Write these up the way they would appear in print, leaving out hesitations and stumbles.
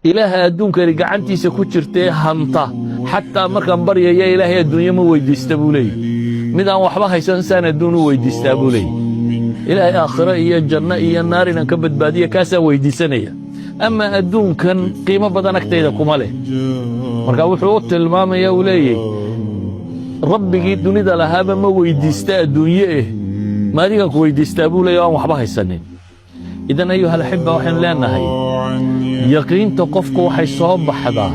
Ilaaha adduunkani gacantiisa ku jirtee hanta, xataa markaan baryaya Ilaahay adduunye ma weydiista, buu leeyahy. Mid aan waxba haysan saan adduun u weydiistaa, buu leeyahy. Ilaahay aakhiro iyo janno iyo naar inaan ka badbaadiya kaasaan weydiisanaya, ama adduunkan qiimo badan agtayda kuma leh. Marka wuxuu u tilmaamaya, uu leeyahy, rabbigii dunida lahaaba ma weydiista adduunye eh, ma adigaan ku weydiistaa, buu leeyahy, aan waxba haysanin. إذن أيها الأحبة, waxaynu leenahay yaqiinta qofku waxay soo baxdaa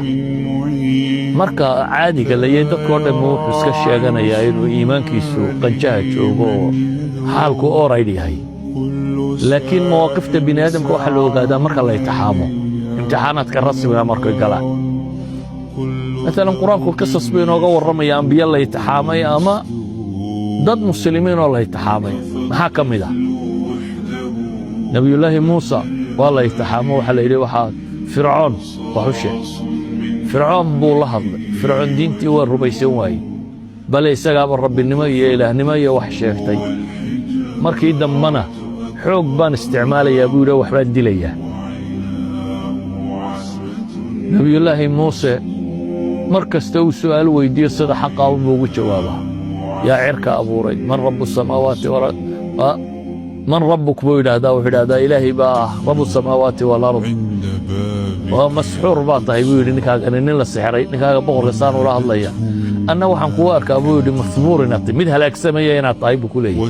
marka caadiga la yahay. Dadkoo dhammi wuxuu iska sheeganayaa inuu iimaankiisu qanjaha joogo oo xaalku orayd yahay, laakiin mawaaqifta bini aadamka waxaa la ogaadaa marka la imtixaamo, imtixaanaadka rasmiga markay galaan. Maalan, Qur-aanku qisas buu inooga warramaya ambiye la imtixaamay ama dad muslimiin oo la imtixaamay. Maxaa ka mid ah? Nebiyullaahi Muusa waa la imtixaamo. Waxaa la yidhi, waxaa Fircoon wax u sheeg. Fircoon buu la hadlay. Fircoon diintii waa rumaysan waayey, bale isagaaba rabbinimo iyo ilaahnimo iyo wax sheegtay. Markii dambena xoog baan isticmaalayaa, buu yidhi, waxbaan dilayaa. Nebiyullaahi Muuse mar kasta uu su'aal weydiiyo, sida xaqaa unbuu ugu jawaabaa. Yaa cirka abuuray? من رب السماوات من ربك, buu yidhaahdaa. Wuxuu yidhahdaa, Ilaahay baa ah رب السماوات والأرض. Waa masxuur baa tahay, buu yidhi, ninkaagani nin la sixray, ninkaaga boqorka saan ula hadlaya. Anna waxaan kugu arkaa, buu yidhi, مثبور inaad tahay, mid halaagsamaya inaad tahay, buu ku leeyahy.